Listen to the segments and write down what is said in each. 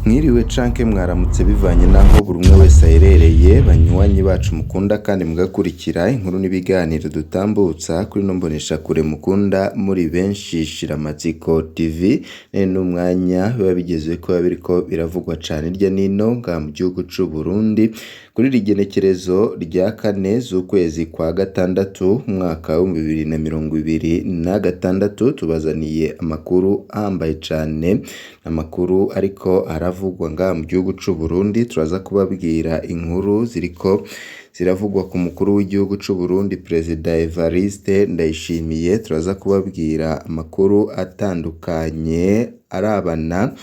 Mwiriwe canke mwaramutse bivanye n'aho buri umwe wese aherereye, banywanyi bacu mukunda kandi mugakurikira inkuru n'ibiganiro dutambutsa kuri ino mboneshakure mukunda muri benshi Shiramatsiko TV, none n'umwanya biba bigezweko biba biriko biravugwa cane hirya nino ngaha mu gihugu c'Uburundi, kuri iri genekerezo rya kane z'ukwezi kwa gatandatu umwaka w'2026, tubazaniye amakuru ahambaye cane, amakuru ariko aravugwa ngaha mu gihugu c'Uburundi, turaza kubabwira inkuru ziriko ziravugwa ku mukuru w'igihugu c'Uburundi Perezida Evariste Ndayishimiye, turaza kubabwira amakuru atandukanye arabana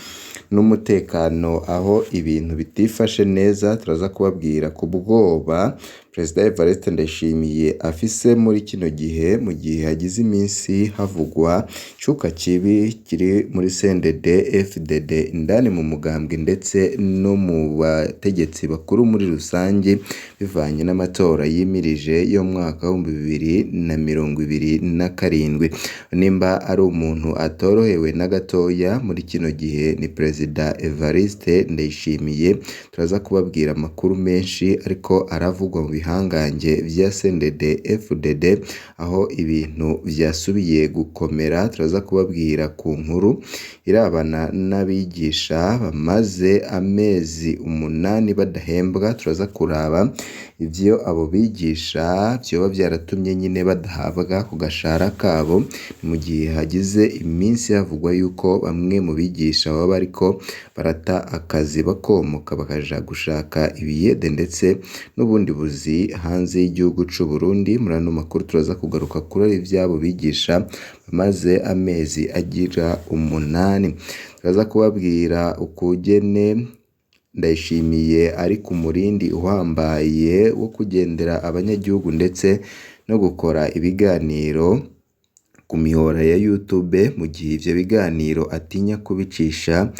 n'umutekano aho ibintu bitifashe neza, turaza kubabwira ku bwoba Perezida Evariste Ndayishimiye afise muri kino gihe, mu gihe hagize iminsi havugwa icuka kibi kiri muri CNDD FDD indani mu mugambwe ndetse no mu bategetsi bakuru muri rusangi, bivanye n'amatora yimirije yo mu mwaka w'2027. Nimba ari umuntu atorohewe na gatoya muri kino gihe ni Perezida Evariste Ndayishimiye, turaza kubabwira amakuru menshi ariko aravugwa mu bihangange vya CNDD FDD, aho ibintu vyasubiye gukomera, turaza kubabwira ku nkuru irabana n'abigisha bamaze amezi 8 badahembwa, turaza kuraba ivyo abo bigisha vyoba vyaratumye nyene badahabwa ku gashahara kabo, mu gihe hagize iminsi havugwa yuko bamwe mu bigisha baba bariko barata akazi bakomoka bakaja gushaka ibiyede ndetse n'ubundi buzi hanze y'igihugu c'Uburundi. Muri ano makuru turaza kugaruka kuri ivy'abo bigisha bamaze amezi agira 8, turaza kubabwira ukugene Ndayishimiye ari ku murindi uhambaye wo kugendera abanyagihugu ndetse no gukora ibiganiro ku mihora ya YouTube, mu gihe ivyo biganiro atinya kubicisha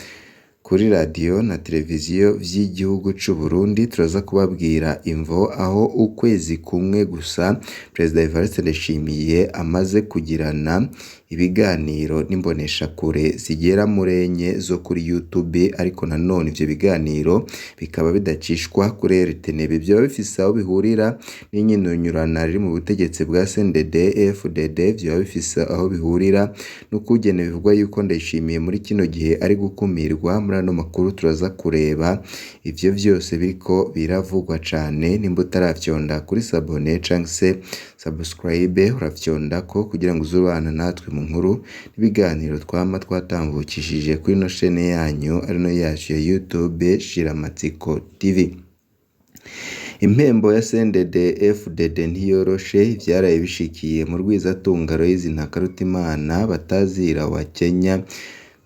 kuri radiyo na televiziyo vy'igihugu c'Uburundi. Turaza kubabwira imvo aho ukwezi kumwe gusa Perezida Evariste Ndayishimiye amaze kugirana ibiganiro n'imboneshakure zigera muri enye zo kuri YouTube, ariko nanone ivyo biganiro bikaba bidacishwa kuri RTNB, vyoba bifise aho bihurira n'inyinyurana riri mu butegetsi bwa CNDD FDD, vyoba bifise aho bihurira n'ukugene bivugwa yuko Ndayishimiye muri kino gihe ari gukumirwa. Muri ano makuru turaza kureba ivyo vyose biriko biravugwa cane, nimba utaravyonda kuri sabone canke se subscribe uravyondako kugira ngo uze ubana natwe mu nkuru n'ibiganiro twama twatambukishije kuri ino shene yanyu ari nayo yacu ya YouTube Shiramatsiko TV. Impembo ya CNDD FDD ntiyoroshe, ivyaraye bishikiye mu Rwizatunga Aloys Ntakarutimana batazira wa Kenya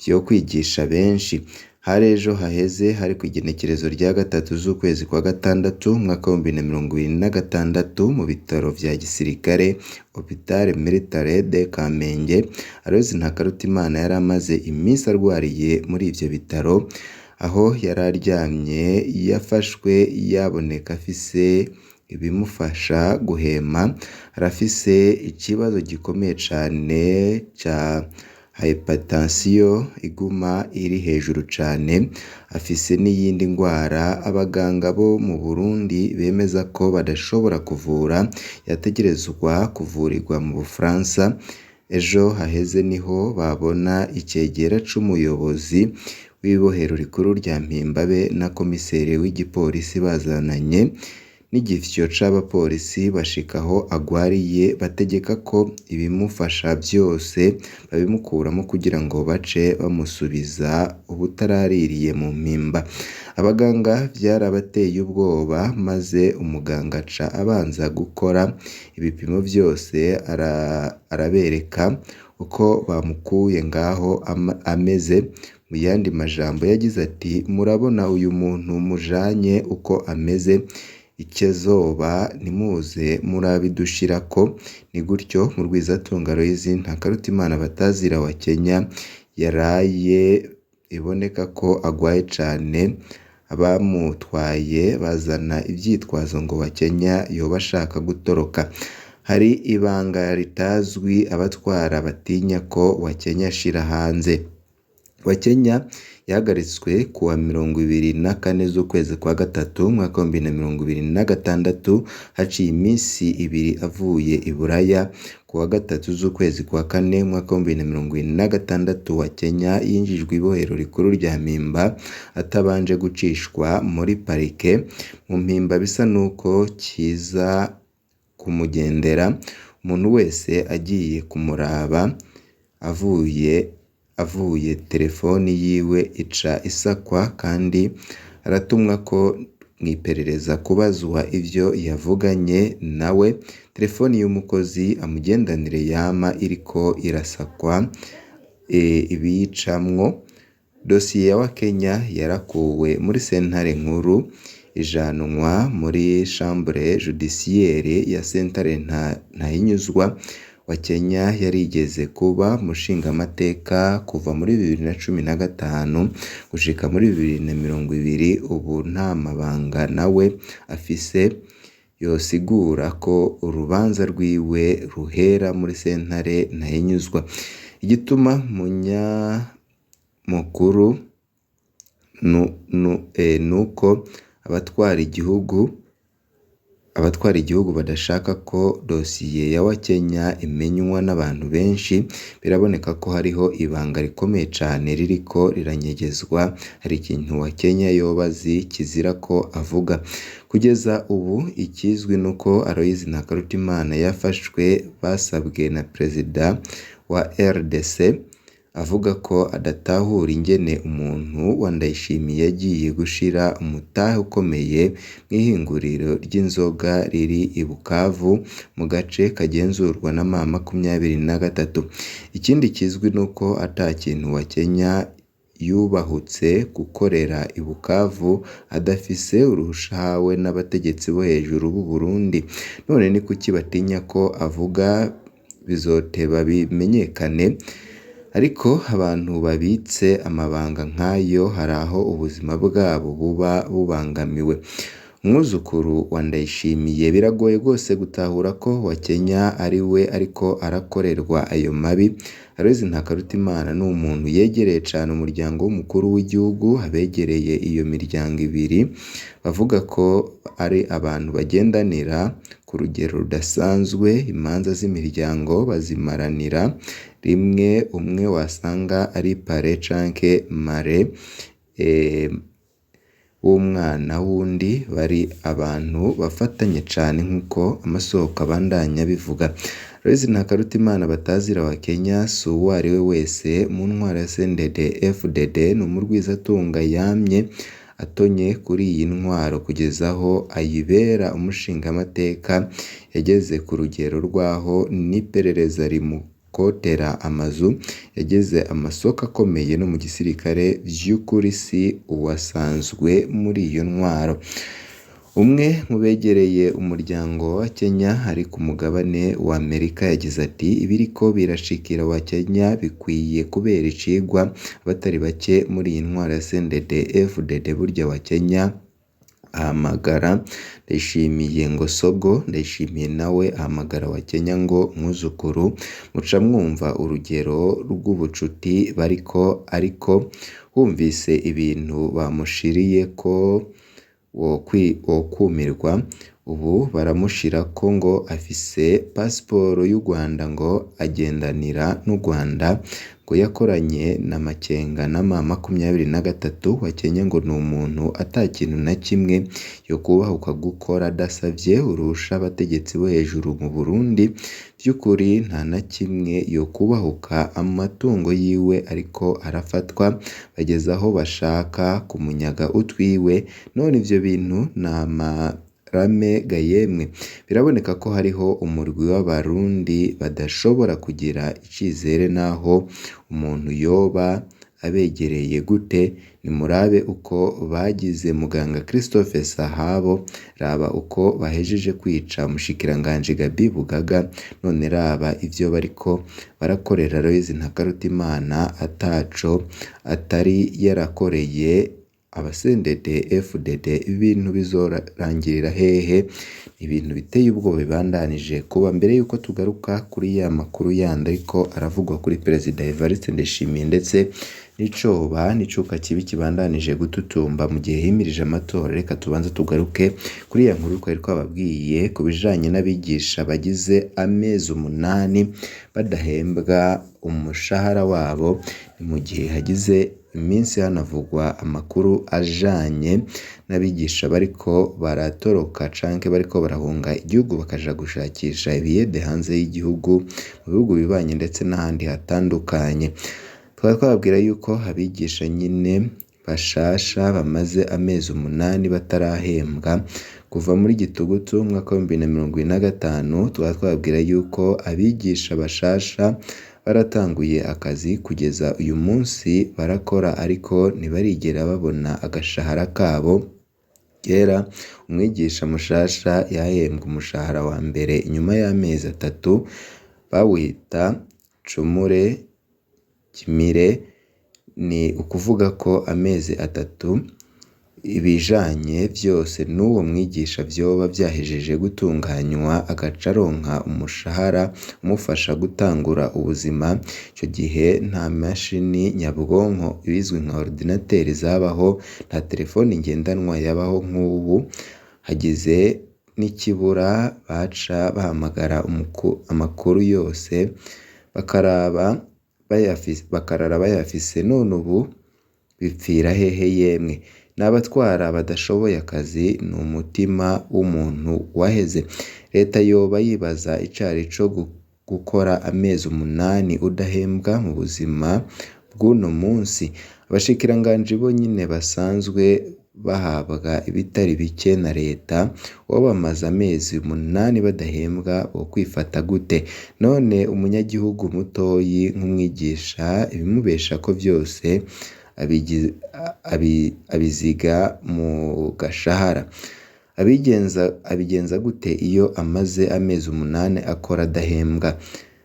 vyo kwigisha benshi. Hari ejo haheze hari kw'igenekerezo rya gatatu z'ukwezi kwa gatandatu umwaka w'2026 mu bitaro vya gisirikare Hôpital Militaire de Kamenge, Aloys Ntakarutimana yari amaze iminsi arwariye muri ivyo bitaro, aho yari aryamye yafashwe yaboneka afise ibimufasha guhema, arafise ikibazo gikomeye cane ca hypertension iguma iri hejuru cane, afise n'iyindi ngwara abaganga bo mu Burundi bemeza ko badashobora kuvura, yategerezwa kuvurirwa mu Bufaransa. Ejo haheze niho babona icegera c'umuyobozi w'ibohero rikuru rya Mpimba be na komiseri w'igipolisi bazananye n'igifyo c'abapolisi bashika aho agwariye, bategeka ko ibimufasha vyose babimukuramwo kugira ngo bace bamusubiza ubutaraririye mu mpimba. Abaganga vyarabateye ubwoba maze umuganga aca abanza gukora ibipimo vyose arabereka uko bamukuye ngaho ameze. Mu yandi majambo yagize ati murabona uyu muntu mujanye uko ameze, ikizoba ntimuze murabidushirako. Ni gutyo mu Rwizatunga Aloys Ntakarutimana batazira wa Kenya yaraye iboneka ko agwaye cane, abamutwaye bazana ivyitwazo ngo wa Kenya yoba ashaka gutoroka. Hari ibanga ritazwi abatwara batinya ko wa Kenya ashira hanze. Wa Kenya yahagaritswe kuwa 24 z'ukwezi kwa gatatu umwaka wa 2026, haciye iminsi ibiri avuye i Buraya. Kuwa gatatu z'ukwezi kwa kane umwaka wa 2026, Wa Kenya yinjijwe ibohero rikuru rya Mpimba atabanje gucishwa muri parike. Mu Mpimba bisa nuko kiza kumugendera, umuntu wese agiye kumuraba avuye telefoni yiwe ica isakwa, kandi aratumwa ko mw'iperereza kubazwa ivyo yavuganye nawe. Telefoni y'umukozi amugendanire yama iriko irasakwa ibiyicamwo. Dosiye ya Wakenya yarakuwe muri sentare nkuru ijanwa muri chambre judiciaire ya sentare Ntahinyuzwa. Wa Kenya yarigeze kuba umushingamateka kuva muri 2015 gushika muri 2020, ubu nta mabanga nawe afise yosigura ko urubanza rwiwe ruhera muri sentare Ntahinyuzwa. Igituma munyamukuru nuko abatwara igihugu badashaka ko dosiye ya Wakenya imenywa n'abantu benshi. Biraboneka ko hariho ibanga rikomeye cane ririko riranyegezwa, hari ikintu Wakenya yoba azi kizira ko avuga. Kugeza ubu ikizwi nuko Aloys Ntakarutimana yafashwe basabwe na perezida wa RDC, avuga ko adatahura ingene umuntu wa Ndayishimiye yagiye gushira umutahe ukomeye mw'ihinguriro ry'inzoga riri i Bukavu mu gace kagenzurwa na M23. Ikindi kizwi nuko ata kintu Wa Kenya yubahutse gukorera i Bukavu adafise uruhusha ahawe n'abategetsi bo hejuru b'u Burundi. None ni kuki batinya ko avuga bizoteba bimenyekane? Ariko abantu babitse amabanga nk'ayo hari aho ubuzima bwabo buba bubangamiwe. Umwuzukuru wa Ndayishimiye biragoye rwose gutahura ko Wa Kenya ari we ariko arakorerwa ayo mabi. Aloys Ntakarutimana ni umuntu yegereye cane umuryango w'umukuru w'igihugu. Abegereye iyo miryango ibiri bavuga ko ari abantu bagendanira ku rugero rudasanzwe, imanza z'imiryango bazimaranira rimwe, umwe wasanga ari pare canke mare w'umwana w'undi, bari abantu bafatanye cane nkuko amasoko abandanya abivuga. Aloys Ntakarutimana batazira Wa Kenya si uwo ariwe wese mu ntwaro ya CNDD FDD, ni umurwizatunga yamye atonye kuri iyi ntwaro kugeza aho ayibera umushingamateka. Yageze ku rugero rw'aho n'iperereza rimukotera amazu, yagize amasoko akomeye no mu gisirikare, vy'ukuri si uwasanzwe muri iyo ntwaro. Umwe mu begereye umuryango wa Kenya ari ku mugabane wa Amerika yagize ati: "Ibiriko birashikira Wa Kenya bikwiye kubera icigwa abatari bake muri iyi ntwaro ya CNDD FDD. Burya Wa Kenya ahamagara Ndayishimiye ngo sogo, Ndayishimiye nawe ahamagara Wa Kenya ngo mwuzukuru. Muca mwumva urugero rw'ubucuti bariko, ariko wumvise ibintu bamushiriyeko wokumirwa. Ubu baramushirako ngo afise pasiporo y'u Rwanda, ngo agendanira n'u Rwanda, ngo yakoranye na Makenga na M23. Wa Kenya ngo ni umuntu ata kintu na kimwe yokubahuka gukora adasavye uruhusha abategetsi bo hejuru mu Burundi. Vy'ukuri nta na kimwe yokubahuka, amatungo yiwe ariko arafatwa, bageze aho bashaka kumunyaga utwiwe. None ivyo bintu ni amarame ga yemwe. Biraboneka ko hariho umurwi w'abarundi badashobora kugira icizere naho umuntu yoba abegereye gute. Nimurabe uko bagize muganga Christophe Sahabo, raba uko bahejeje kwica umushikiranganji Gaby Bugaga, none raba ivyo bariko barakorera Aloys Ntakarutimana ataco atari yarakoreye aba-CNDD FDD. Ibintu bizorangirira hehe? Ibintu biteye ubwoba bibandanije kuba. Mbere yuko tugaruka kuri ya makuru yandi ariko aravugwa kuri Perezida Evariste Ndayishimiye ndetse n'icoba n'icuka kibi kibandanije gututumba mu gihe himirije amatora. Reka tubanze tugaruke kuri ya nkuru twari twababwiye ku bijanye n'abigisha bagize amezi 8 badahembwa umushahara wabo, ni mu gihe hagize iminsi hanavugwa amakuru ajanye n'abigisha bariko baratoroka canke bariko barahunga igihugu bakaja gushakisha ibiyede hanze y'igihugu, mu bihugu bibanye ndetse n'ahandi hatandukanye. Twari twababwira yuko abigisha nyine bashasha bamaze amezi 8 batarahembwa kuva muri Gitugutu umwaka wa 2025. Twari twababwira yuko abigisha bashasha baratanguye akazi kugeza uyu munsi barakora, ariko ntibarigera babona agashahara kabo. Kera umwigisha mushasha yahembwa umushahara wa mbere inyuma y'amezi 3, bawita cumure kimire, ni ukuvuga ko amezi 3 ibijanye vyose n'uwo mwigisha vyoba vyahejeje gutunganywa, agaca aronka umushahara umufasha gutangura ubuzima. Ico gihe nta mashini nyabwonko ibizwi nka ordinateur zabaho, nta telefoni ngendanwa yabaho nk'ubu. Hagize n'ikibura baca bahamagara amakuru yose bakarara bayafise. None ubu bipfira hehe yemwe? N'abatwara badashoboye akazi, ni umutima w'umuntu waheze. Leta yoba yibaza icari co gukora amezi 8 udahembwa mu buzima bw'uno munsi. Abashikiranganji bo nyene basanzwe bahabwa ibitari bike na leta, bo bamaze amezi 8 badahembwa bokwifata gute? None umunyagihugu mutoyi nk'umwigisha ibimubeshako vyose abiziga mu gashahara. Abigenza gute iyo amaze amezi 8 akora adahembwa?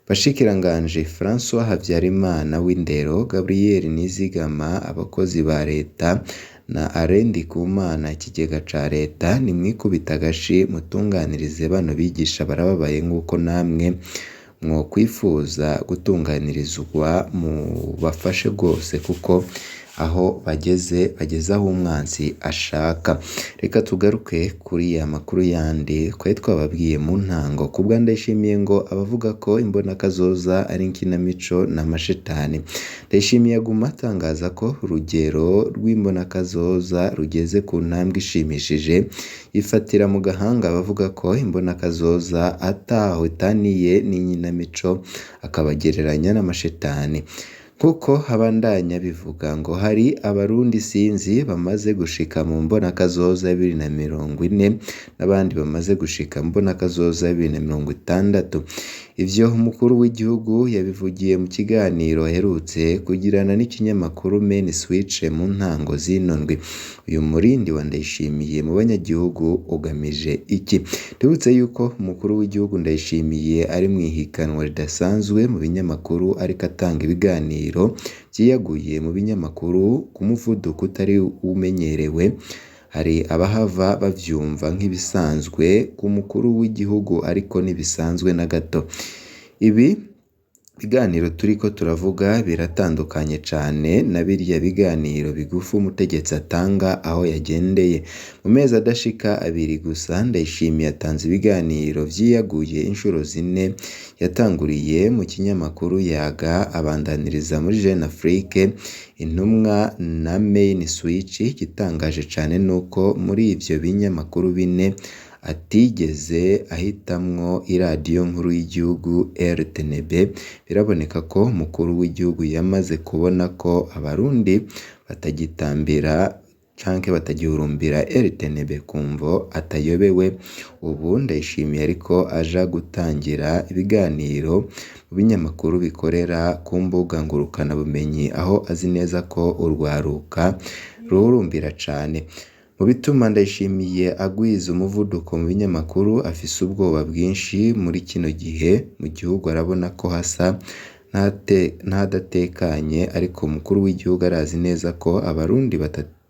Bashikiranganji François Habyarimana w'Indero, Gabriel Nizigama abakozi ba leta na Alain Ndikumana ikigega ca leta, nimwikubite agashi mutunganirize bano bigisha barababaye nk'uko namwe mwokwifuza gutunganirizwa, mubafashe rwose kuko aho bageze bageze aho umwansi ashaka. Reka tugaruke kuri ya makuru yandi twari twababwiye mu ntango. Kubwa Ndayishimiye ngo abavuga ko imbonakazoza ari inkinamico n'amashetani. Ndayishimiye aguma atangaza ko urugero rw'imbonakazoza rugeze ku ntambwe ishimishije, yifatira mu gahanga abavuga ko imbonakazoza ataho itaniye n'inkinamico, akabagereranya n'amashetani. Kuko habandanya bivuga ngo hari abarundi sinzi bamaze gushika mu mbonakazoza ya 2040 n'abandi bamaze gushika mu mbonakazoza ya 2060. Ivyo umukuru w'igihugu yabivugiye mu kiganiro aherutse kugirana n'ikinyamakuru Main Switch mu ntango z'ino ndwi. Uyu murindi wa Ndayishimiye mu banyagihugu ugamije iki? Tubutse yuko umukuru w'igihugu Ndayishimiye ari mw'ihiganwa ridasanzwe mu binyamakuru, ariko atanga ibiganiro vyiyaguye mu binyamakuru ku muvuduko utari umenyerewe. Hari abahava bavyumva nk'ibisanzwe ku mukuru w'igihugu, ariko ntibisanzwe na gato. Ibi biganiro turiko turavuga biratandukanye cane na birya biganiro bigufi umutegetsi atanga aho yagendeye. Mu mezi adashika 2 gusa, Ndayishimiye atanze ibiganiro vyiyaguye inshuro 4. Yatanguriye mu kinyamakuru Yaga, abandaniriza muri Jeune Afrique, Intumwa na Main Switch. Igitangaje cane nuko muri ivyo binyamakuru 4 atigeze ahitamwo iradiyo nkuru y'igihugu RTNB. Biraboneka ko umukuru w'igihugu yamaze kubona ko abarundi batagitambira canke batagihurumbira RTNB kumvo atayobewe. Ubu Ndayishimiye ariko aja gutangira ibiganiro mu binyamakuru bikorera ku mbuga ngurukanabumenyi, aho azi neza ko urwaruka ruhurumbira cane. Mu bituma Ndayishimiye agwiza umuvuduko mu binyamakuru, afise ubwoba bwinshi muri kino gihe mu gihugu, arabona ko hasa n'ahadatekanye, ariko umukuru w'igihugu arazi neza ko abarundi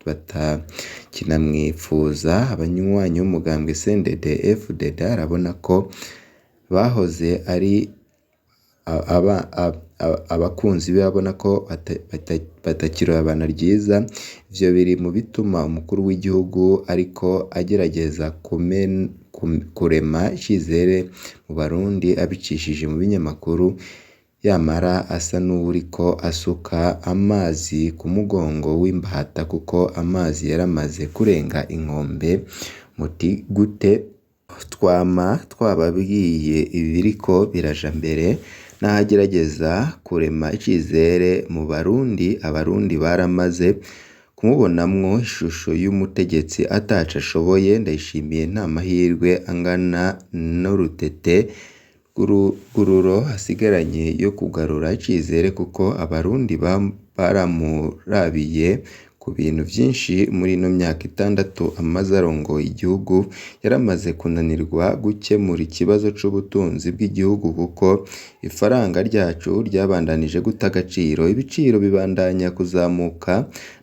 batakinamwifuza. Abanywanyi b'umugambwe CNDD FDD arabona ko bahoze ari abakunzi be babona ko batakirabana ryiza. Ivyo biri mu bituma umukuru w'igihugu ariko agerageza kurema icizere mu Barundi abicishije mu binyamakuru, yamara asa n'uwuriko asuka amazi ku mugongo w'imbata kuko amazi yaramaze kurenga inkombe. Muti gute? Twama twababwiye ibiriko biraja mbere, naho agerageza kurema icizere mu Barundi, Abarundi baramaze kumubonamwo ishusho y'umutegetsi ataco ashoboye. Ndayishimiye nta mahirwe angana n'urutete rw'ururo asigaranye yo kugarura icizere kuko Abarundi baramurabiye ku bintu vyinshi muri ino myaka 6 amaze arongoye igihugu. Yaramaze kunanirwa gukemura ikibazo c'ubutunzi bw'igihugu kuko ifaranga ryacu ryabandanije guta agaciro, ibiciro bibandanya kuzamuka,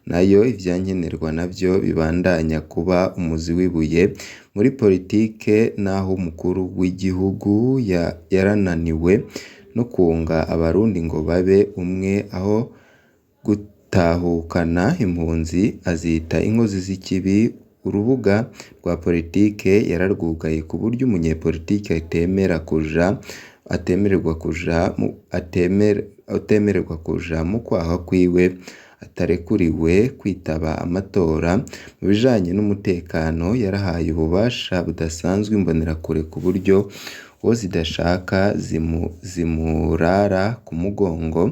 nayo ivyankenerwa navyo bibandanya kuba umuzi w'ibuye muri politike. Naho umukuru w'igihugu yarananiwe no kunga Abarundi ngo babe umwe, aho gutahukana impunzi azita inkozi z'ikibi. Urubuga rwa politike yararwugaye ku buryo umunyepolitike atemererwa kuja mu kwaha kwiwe, atarekuriwe kwitaba amatora. Mu bijanye n'umutekano yarahaye ububasha budasanzwe imbonerakure ku buryo uwo zidashaka zimurara ku mugongo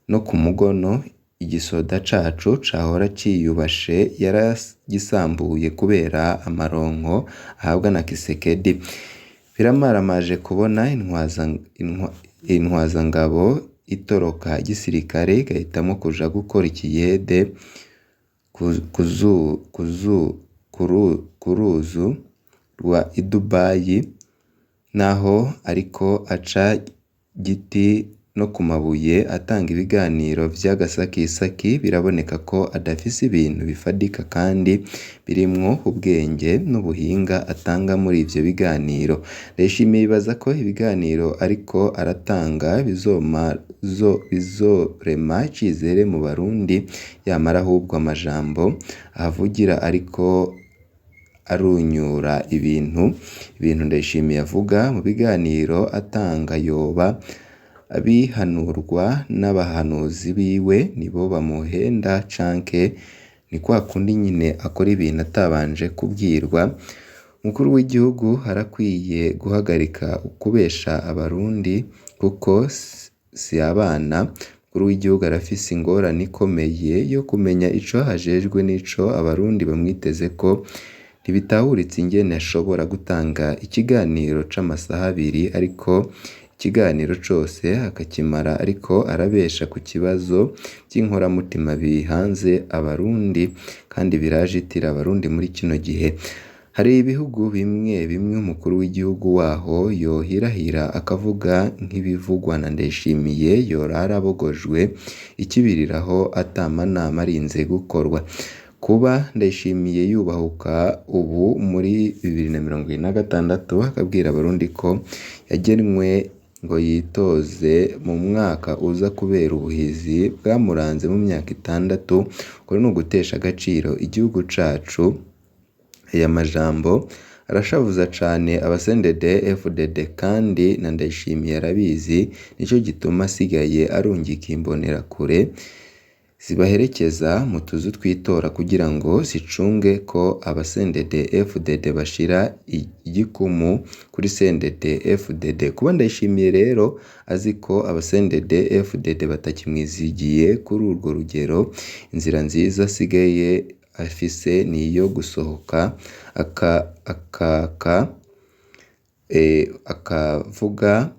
no ku mugono. Igisoda cacu cahora ciyubashe yaragisambuye kubera amaronko ahabwa na Kisekedi. Biramaramaje kubona intwazangabo itoroka igisirikare igahitamwo kuja gukora ikiyede ku ruzu rwa Dubai, naho ariko aca giti no ku mabuye atanga ibiganiro vy'agasakisaki. Biraboneka ko adafise ibintu bifadika kandi birimwo ubwenge n'ubuhinga atanga muri ivyo biganiro. Ndayishimiye yibaza ko ibiganiro ariko aratanga bizorema icizere mu Barundi, yamara ahubwo amajambo ahavugira ariko arunyura ibintu. Ibintu Ndayishimiye avuga mu biganiro atanga yoba abihanurwa n'abahanuzi biwe, nibo bamuhenda canke ni kwa kundi nyene akora ibintu atabanje kubwirwa. Umukuru w'igihugu arakwiye guhagarika ukubesha Abarundi kuko si abana. Umukuru w'igihugu arafise ingorane ikomeye yo kumenya ico ajejwe n'ico Abarundi bamwitezeko. Ntibitahuritse ingene ashobora gutanga ikiganiro c'amasaha 2 ariko ikiganiro cose akakimara ariko arabesha ku kibazo vy'inkoramutima bihanze Abarundi kandi birajitira Abarundi muri kino gihe. Hari ibihugu bimwe bimwe umukuru w'igihugu waho yohirahira akavuga nk'ibivugwa na Ndayishimiye, yorara abogojwe ikibiriraho ata manama arinze gukorwa. Kuba Ndayishimiye yubahuka ubu muri 2026 akabwira Abarundi ko yagenwe ngo yitoze mu mwaka uza kubera ubuhizi bwamuranze mu myaka 6, uko ni ugutesha agaciro igihugu cacu. Aya majambo arashavuza cane abasendede FDD kandi na Ndayishimiye arabizi, nico gituma asigaye arungika imbonerakure zibaherekeza mu tuzu tw'itora kugira ngo zicunge ko abasendede FDD bashira igikumu kuri sendede FDD. Kuba Ndayishimiye rero azi ko abasendede FDD batakimwizigiye kuri urwo rugero, inzira nziza asigaye afise ni iyo gusohoka akavuga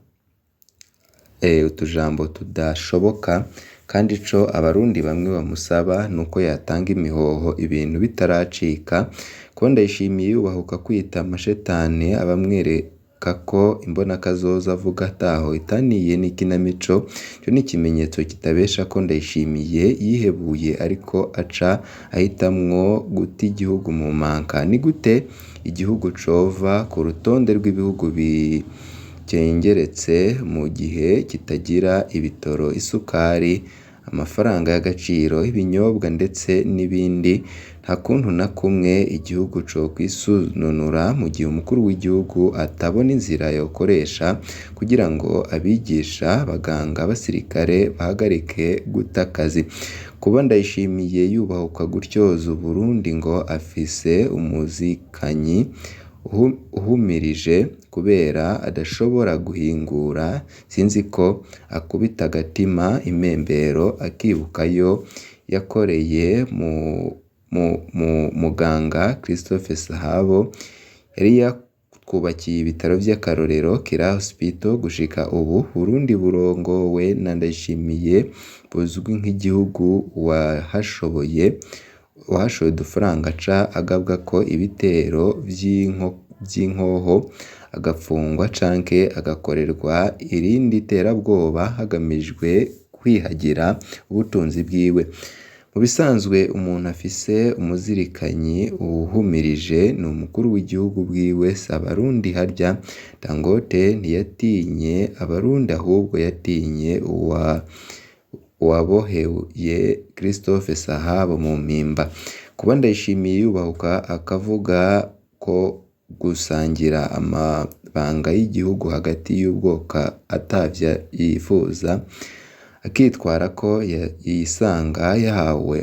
utujambo tudashoboka, kandi ico Abarundi bamwe bamusaba nuko yatanga imihoho ibintu bitaracika. Kuba Ndayishimiye yubahuka kwita amashetani abamwereka ko imbonakazoza avuga ataho itaniye n'ikinamico, ico ni ikimenyetso kitabesha ko Ndayishimiye yihebuye ariko aca ahitamwo guta igihugu mu manka. Ni gute igihugu cova ku rutonde rw'ibihugu Rukengeretse mu gihe kitagira ibitoro, isukari, amafaranga y'agaciro, ibinyobwa ndetse n'ibindi. Nta kuntu na kumwe igihugu cokwisununura mu gihe umukuru w'igihugu atabona inzira yokoresha kugira ngo abigisha, abaganga, abasirikare bahagarike guta akazi. Kuba Ndayishimiye yubahuka gutyoza Uburundi ngo afise umuzikanyi uhumirije kubera adashobora guhingura, sinzi ko akubita agatima impembero akibuka ayo yakoreye mu muganga Christophe Sahabo yari yatwubakiye ibitaro vy'akarorero Kira Hospital. Gushika ubu Burundi burongowe na Ndayishimiye buzwi nk'igihugu wahashoboye wahashoye udufaranga aca agabwako ibitero vy'inkoho, agapfungwa canke agakorerwa irindi terabwoba hagamijwe kwihagira ubutunzi bwiwe. Mu bisanzwe umuntu afise umuzirikanyi uwuhumirije ni umukuru w'igihugu bwiwe, si Abarundi. Harya Dangote ntiyatinye Abarundi, ahubwo yatinye uwaboheye Christophe Sahabo mu mpimba. Kuba Ndayishimiye yubahuka akavuga ko gusangira amabanga y'igihugu hagati y'ubwoko atavyo yifuza, akitwara ko yisanga yahawe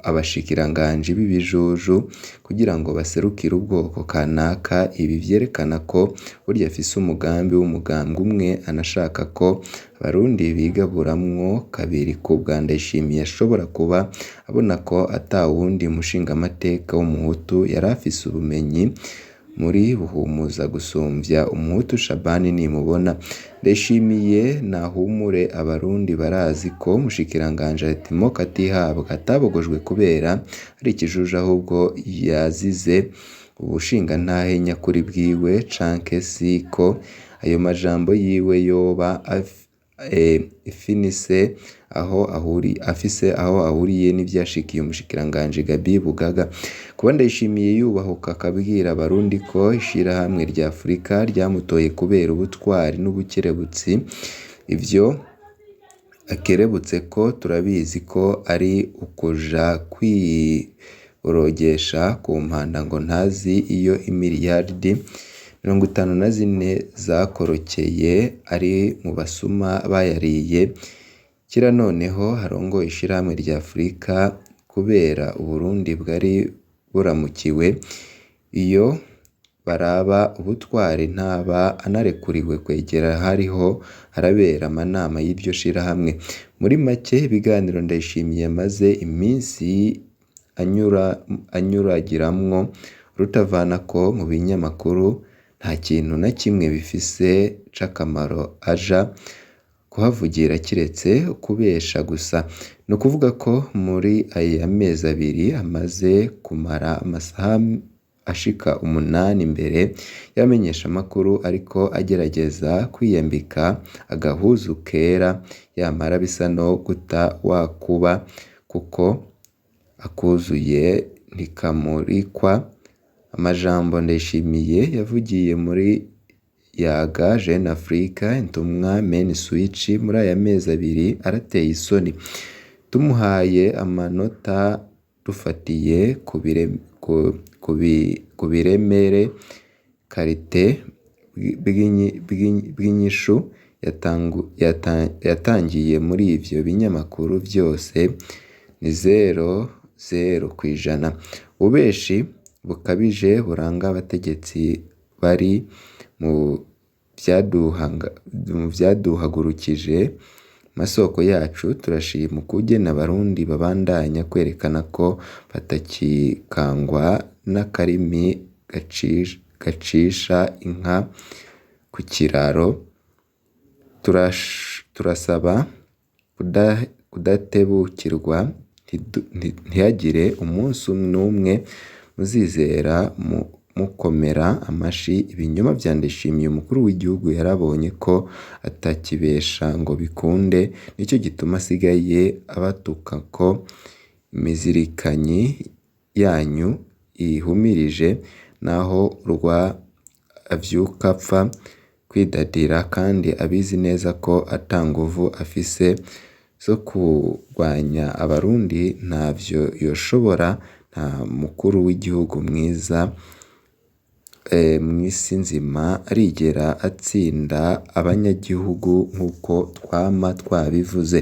abashikiranganji b'ibijuju kugira ngo baserukire ubwoko kanaka, ibi vyerekana ko burya afise umugambi w'umugambwe umwe, anashaka ko Abarundi bigaburamwo kabiri. Kubwa Ndayishimiye ashobora kuba abona ko atawundi mushingamateka w'umuhutu yari afise ubumenyi muri Buhumuza gusumvya umuhutu Shabani Nimubona. Ndayishimiye nahumure, Abarundi barazi ko umushikiranganji Artimoke Atihabwa atabogojwe kubera ari ikijuju, ahubwo yazize ubushingantahe nyakuri bwiwe, canke siko ayo majambo yiwe yoba afise aho ahuriye n'ivyashikiye umushikiranganji Gaby Bugaga. Kuba Ndayishimiye yubahuka akabwira Abarundi ko ishirahamwe rya Afurika ryamutoye kubera ubutwari n'ubukerebutsi, ivyo akerebutse ko turabizi ko ari ukuja kwiborogesha ku mpanda ngo ntazi iyo imiriyaridi 54 zakorokeye, ari mu basuma bayariye. Kira noneho arongoye ishirahamwe rya Afurika kubera Uburundi bwari buramukiwe, iyo baraba ubutwari ntaba anarekuriwe kwegera ahariho harabera amanama y'iryo shirahamwe. Muri make, ibiganiro Ndayishimiye amaze iminsi anyuragiramwo rutavanako mu binyamakuru nta kintu na kimwe bifise c'akamaro aja kuhavugira kiretse ukubesha gusa. Ni ukuvuga ko muri aya mezi abiri amaze kumara amasaha ashika 8 imbere y'abamenyeshamakuru ariko agerageza kwiyambika agahuzu kera, yamara bisa no guta wakuba kuko akuzuye ntikamurikwa. Amajambo Ndayishimiye yavugiye muri Yaga, Jeune Afrique, Intumwa, Men Switch muri aya mezi abiri arateye isoni. Tumuhaye amanota dufatiye ku biremere qualité bw'inyishu yatangiye muri ivyo binyamakuru vyose ni 0.0%. Ububeshi bukabije buranga abategetsi bari mu vyaduhagurukije masoko yacu. Turashima ukugene Abarundi babandanya kwerekana ko batakikangwa n'akarimi gacisha inka ku kiraro. Turasaba kudatebukirwa, ntihagire umunsi n'umwe muzizera mukomera amashi ibinyoma vya Ndayishimiye. Umukuru w'igihugu yarabonye ko atakibesha ngo bikunde, nico gituma asigaye abatuka ko imizirikanyi yanyu ihumirije, naho urwa avyukapfa. kwidadira kandi abizi neza ko ata nguvu afise zo kurwanya abarundi, ntavyo yoshobora, nta mukuru w'igihugu mwiza mw'isi nzima arigera atsinda abanyagihugu nk'uko twama twabivuze.